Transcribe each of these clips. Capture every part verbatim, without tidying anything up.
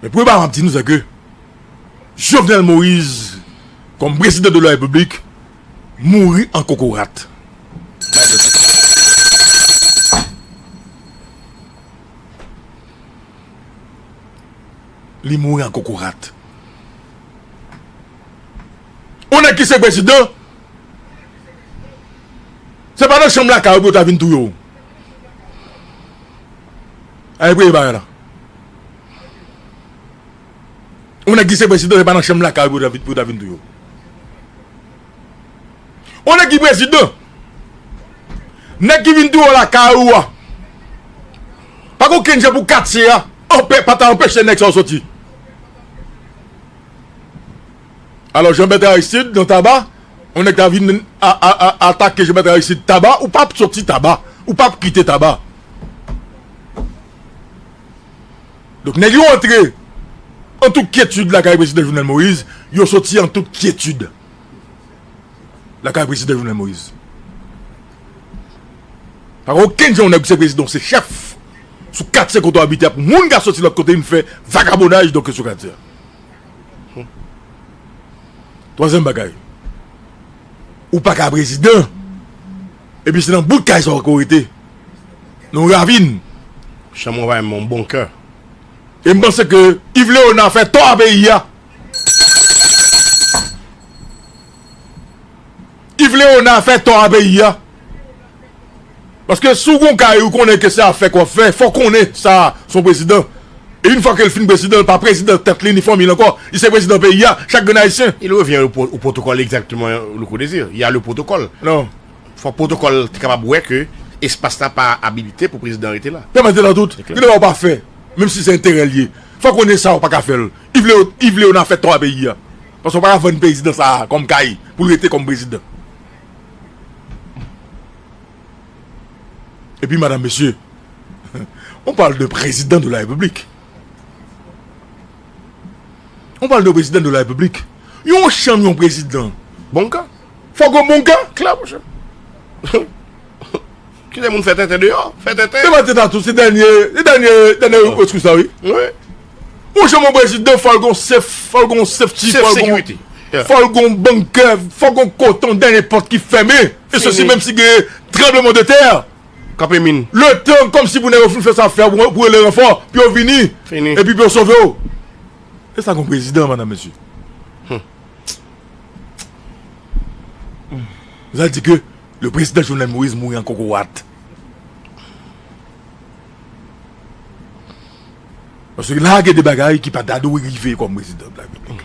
Men premye bagay m ap di nou, se ke Jovenel Moïse, kòm prezidan de la Repiblik, mouri an kokorat. Li mouri an kokorat. Ou nèg ki se prezidan, se pa nan chanm lakay ou pou yo ta vin touye w. Ay, premye bagay la. Ou nèg ki se prezidan, se pa nan chanm lakay ou pou yo ta vin, pou yo ta vin touye w. Ou nèg ki prezidan, nèg ki vin touye w lakay ou a, pa gen okenn jan pou katye a anpe-, pa ta anpeche nèg sa yo soti. Alò, Jean Bertrand Aristide, nan Taba, yon nèg ta vin a, a, a, atake Jean Bertrand Aristide Taba, ou p ap soti Taba, ou p ap kite Taba. Donk, nèg yo antre an tout kyetid lakay prezidan Jovenel Moïse, yo soti an tout kyetid lakay prezidan Jovenel Moïse. Pa gen okenn jan yon nèg se prezidan, se chèf sou katye kote w abite a, pou moun ka soti lòt kote vin fè vagabonaj donk sou katye a. Twazyèm bagay, ou pa ka prezidan, epi se nan bout kay sa w ko rete, nan yon ravin. Chanm ou pa menm yon bonkè. E m panse ke Yves Léonard fè tò a peyi a. Yves Léonard fè tò a peyi a. Paske si w gon kay ou konnen ke se afè k w ap fè, fò w konnen sa, se yon prezidan. E yon fwa ke l fin prezidan, l pa prezidan tèt li ni fanmi l ankò. Li se prezidan peyi a, chak grenn ayisyen. Il revient au, pro- au protocole exactement, Louko Désir. Il y a le protocole. Non. Fò pwotokòl te kapab wè ke espas la pa abilite pou prezidan rete la. Pèmèt l nan tout. Gen de bagay ou pa fè, menm si se enterè l ye. Fò w konnen sa, ou pa ka fè l. Yves Léo, Yves Léonard fè tò a peyi a. Paske w pa ka vann prezidan sa a kòm kay pou l rete kòm prezidan. Epi, madam, mesye, on parle de président de la République. On parle de président de la République. Yon chanm yon prezidan. Bon ka. Fòk yon bon ka. Klè, monchè. Kite moun fè tenten deyò. Fè tenten. Se pa tenten tou, se dènye, se dènye, dènye resous la, wi. Wi. Yon chanm yon prezidan, fò l gon sef, fò l gon safety, fò l gon, fò l gon bankè, fò l gon koton, dènye pòt ki fèmen. E sesi menm si gen tranbleman de tè. Kanpe min. Letan kòmsi pou nèg yo fin fè sa fè pou, pou rele ranfò, pou yo vini, epi pou yo sove w. E sa gon prezidan, madam, mesye. Sa di ke le président Jovenel Moïse mouri an kokorat. Paske la gen de bagay ki pa ta dwe rive kòm prezidan de la Repiblik.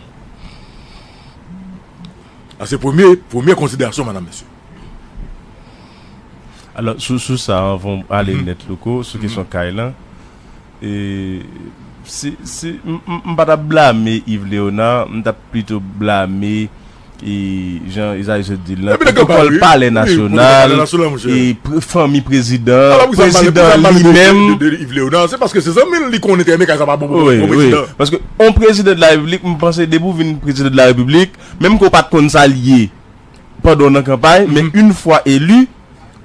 Sa se premye, premye konsiderasyon, madam, mesye. Alò, sou, sou sa, anvan w ale nèt, Louko, sou kesyon kay lan, e, se, se, m, m, m pa t ap blame Yves Léonard, m t ap plito blame, e, jan Esaïe sot di l lan, pwotokòl Palè Nasyonal, e, fanmi prezidan, prezidan li menm. Yves Léonard, se paske se zanmi l, li konnen trè byen kay sa pa bon pou prezidan. Paske yon prezidan de la Repiblik, m panse depi w vin prezidan de la Repiblik, menm ke w pa t konn sa l ye, pandan w nan kanpay, men yon fwa eli,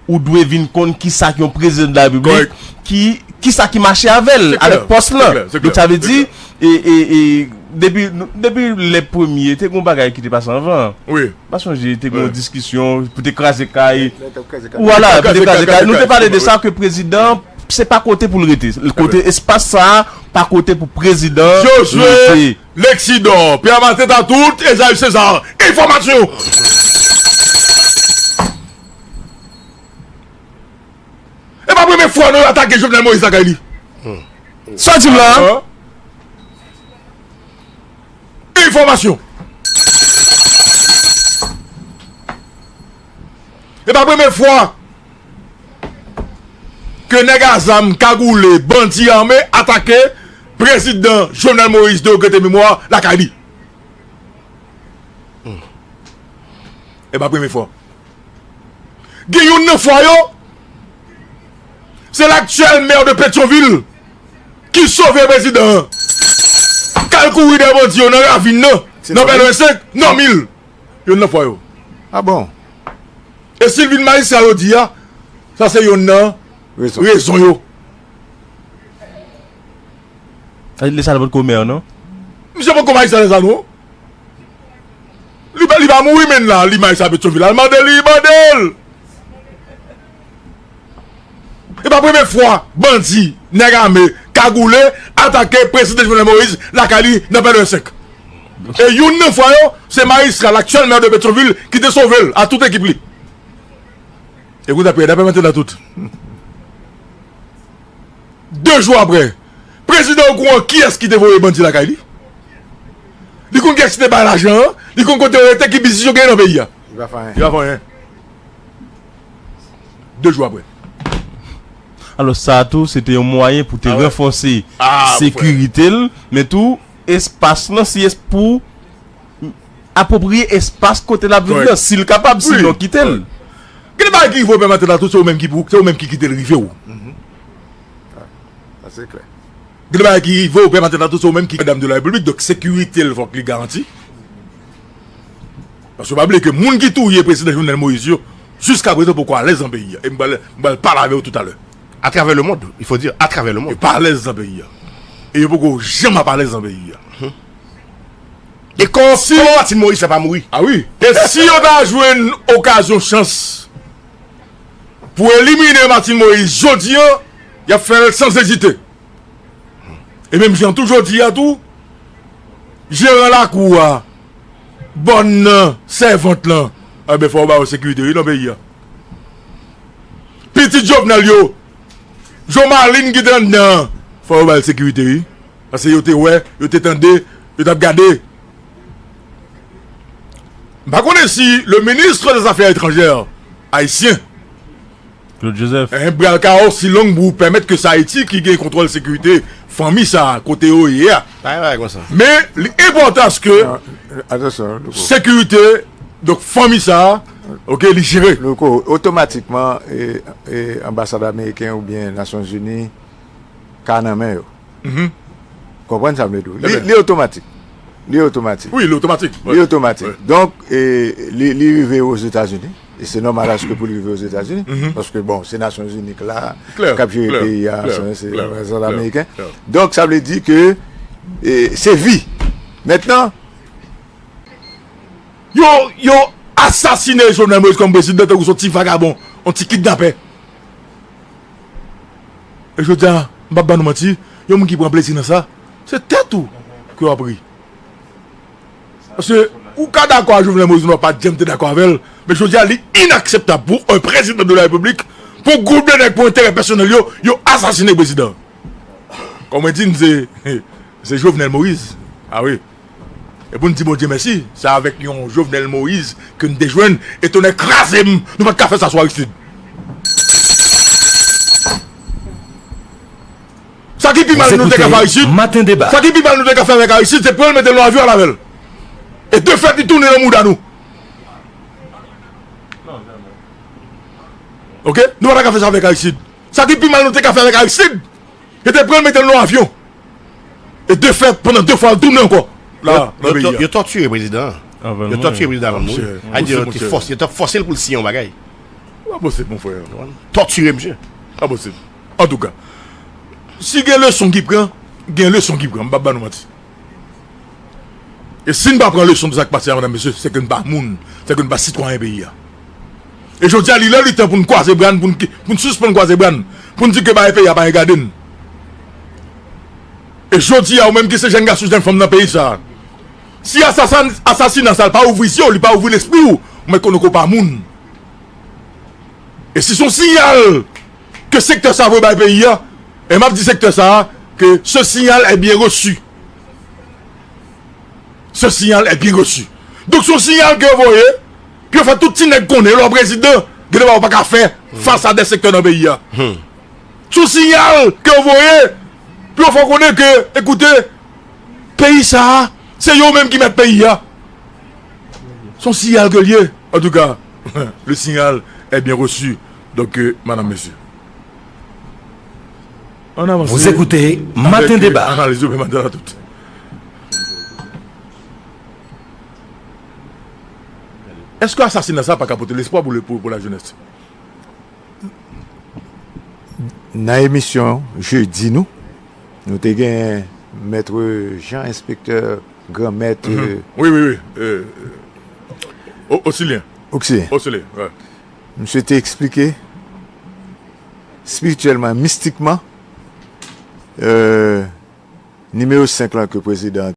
ou dwe vin konn kisa k yon prezidan de la Repiblik, ki, kisa ki mache avè l, avèk pòs lan. Donk, sa vle di, e, e, e, depi, depi lè premye, te gon bagay ki te pase anvan. Wi. Pa sonje, te gon diskisyon pou te kraze kay. Vwala, pou te kraze kay. Nou te pale de sa ke prezidan, se pa kote pou l rete. Kote espas sa a, pa kote pou prezidan rete. Lexidor, Pierre Martin Tatout, Esaïe César. Enfòmasyon! E pa premye fwa non yo atake Jovenel Moïse lakay li. Sa w di m la a? Enfòmasyon. E pa premye fwa ke nèg a zam, kagoule, bandi ame atake prezidan Jovenel Moïse de regrete memwa lakay li. E pa premye fwa. Gen youn nan fwa yo, se laktyèl mè de Petyonvil ki sove prezidan an. K al kouri dèyè bandi yo nan ravin nan, nan Bèlwen senk, nan Mil. Youn nan fwa yo. A bon? E si l vin majistra yo di a, sa se youn nan rezon yo. Lè sa l potko mè, non? Misye potko majistra lè sa, non. Li pa, li pa mouri menm la, li majistra Petyonvil. Al mande li, mande l. E pa premye fwa bandi, nèg ame, kagoule, atake prezidan Jovenel Moïse lakay li nan Pèlen senk. E youn nan fwa yo, se majistra, laktyèl mè de Petyonvil, ki te sove l a tout ekip li. Ekout apre, n ap mete nan tout. De jou apre, prezidan okouran kiyès ki te voye bandi lakay li? Li konn kiyès ki te bay lajan an? Li konn kote yo rete, ki biznis yo genyen nan peyi a? Li pa fè anyen. Li pa fè anyen. De jou apre. Alò, sa a tou, se te yon mwayen pou te ranfòse sekirite l, men tou, espas lan, si es pou apwopriye espas kote l ap viv nan, si l kapab, sinon kite l. Gen de bagay ki rive w pè maten la tou, se ou menm ki pou, se ou menm ki kite l rive w. Sa se klè. Gen de bagay ki rive w pè maten la tou, se ou menm ki dam de la repiblik, donk sekirite l fòk li garanti. Paske pa bliye ke moun ki touye prezidan Jovenel Moïse yo, jiska prezan poko alèz nan peyi a. E m pral, m pral pale avè w toutalè. À travers le monde, il faut dire à travers le monde. Yo pa alèz nan peyi a. E yo poko janm ap alèz nan peyi a. E kòman, kòman Martine Moïse la pa mouri? Ah wi. E si yo ta jwenn okazyon, chans pou elimine Martine Moïse jodi an, y ap fè l san ezite. E menm jan tou jodi a tou, jeran lakou a, bòn nan, sèvant lan, enben fò yo ba yo sekirite wi nan peyi a. Pitit Jovenel yo, Jomalin ki te anndan an, fò yo ba l sekirite wi. Paske yo te wè, yo te tande, yo t ap gade. M pa konnen si le ministre des Affaires étrangères ayisyen, Claude Joseph, eh, bra l ka osi long pou pèmèt ke se Ayiti ki gen kontwòl sekirite fanmi sa a, kote yo ye a. Pa gen bagay konsa. Men li enpòtan aske sekirite, donk fanmi sa a, oke, li jere. Louko, otomatikman, e, e, anbasad ameriken oubyen Nasyonzini ka nan men yo. Konprann sa m vle di w. Li, li otomatik. Li otomatik. Wi, li otomatik. Li otomatik. Donk, e, li, li rive Ozetazini. E se nòmal aske pou li rive Ozetazini. Paske, bon, se Nasyonzini k la, k ap jere peyi a, se, se, se ameriken. Donk, sa vle di ke, e, se vi. Mentnan, yo, yo asasine Jovenel Moïse kòm prezidan tankou se yon ti vagabon, yon ti kidnapè. E jodi a, m p ap ban nou manti, yon moun ki pran plezi nan sa, se tèt ou ke w ap ri. Paske ou ka dakò a Jovenel Moïse, nou pa janm te dakò avè l, men jodi a, li inakseptab pou un président de la République, pou gwoup de nèg, pou enterè pèsonèl yo, yo asasine prezidan. Kòm mwen di n, se, se Jovenel Moïse. Ah wi. E pou n di Bondye mèsi, se avèk yon Jovenel Moïse ke n te jwenn, e tonè kraze m, nou pa t ka fè sa sou Aristide. Sa ki pi mal nou te ka fè Aristide, sa ki pi mal nou te ka fè avèk Aristide, se pran l mete l nan avyon al avè l. E de fèt, li tounen nan mouda nou. Oke? Nou pa ta ka fè sa avèk Aristide. Sa ki pi mal nou te ka fè avèk Aristide, se te pran l mete l nan avyon. E de fèt, pandan de fwa, l tounen ankò. La, nan peyi a. Yo tòtire prezidan an. Yo tòtire prezidan an avan l mouri. A di yo te fòse, yo te fòse l pou l siyen yon bagay. Pa posib, mon frè. Tòtire misye. Pa posib. Antouka, si gen leson ki pran, gen leson ki pran. M p ap ba nou manti. E si n pa pran leson de sa k pase a, medam, mesye, se ke n pa moun, se ke n pa sitwayen peyi a. E jodi a, li lè, li tan pou n kwaze bra n, pou n ki, pou n sispann kwaze bra n, pou n di ke bagay peyi a pa regade n. E jodi a, ou menm ki se jèn gason, jèn fanm nan peyi sa a, si asasan, asasina sa a pa ouvri zye w, li pa ouvri lespri w, ou mèt konnen ke w pa moun. E si se yon siyal ke sektè sa a voye bay peyi a, e m ap di sektè sa a ke ce signal est bien reçu. Ce signal est bien reçu. Donk, se yon siyal ke yo voye, pou yo fè tout ti nèg konnen, lè w prezidan, gen de bagay ou pa ka fè fas a de sektè nan peyi a. Se yon siyal ke yo voye, pou yo fè w konnen ke, ekoute, peyi sa a, se yo menm ki mèt peyi a. Se yon siyal ke l ye. Antouka, le signal est bien reçu. Donk, euh, madam, mesye, ann avanse. Vous écoutez Matin Débat. Analiz yo, maten la tout. Èske asasina sa pa ka pote lespwa pou, pou, pou lajenès? Nan emisyon jedi nou, nou te gen Mèt Jan, enspektè, granmèt, euh, Wi, wi, wi. Euh, o- Osilyen. Oksiyen. Osilyen, wi. Misye te eksplike espirityèlman, mistikman, euh, nimewo senk lan ke prezidan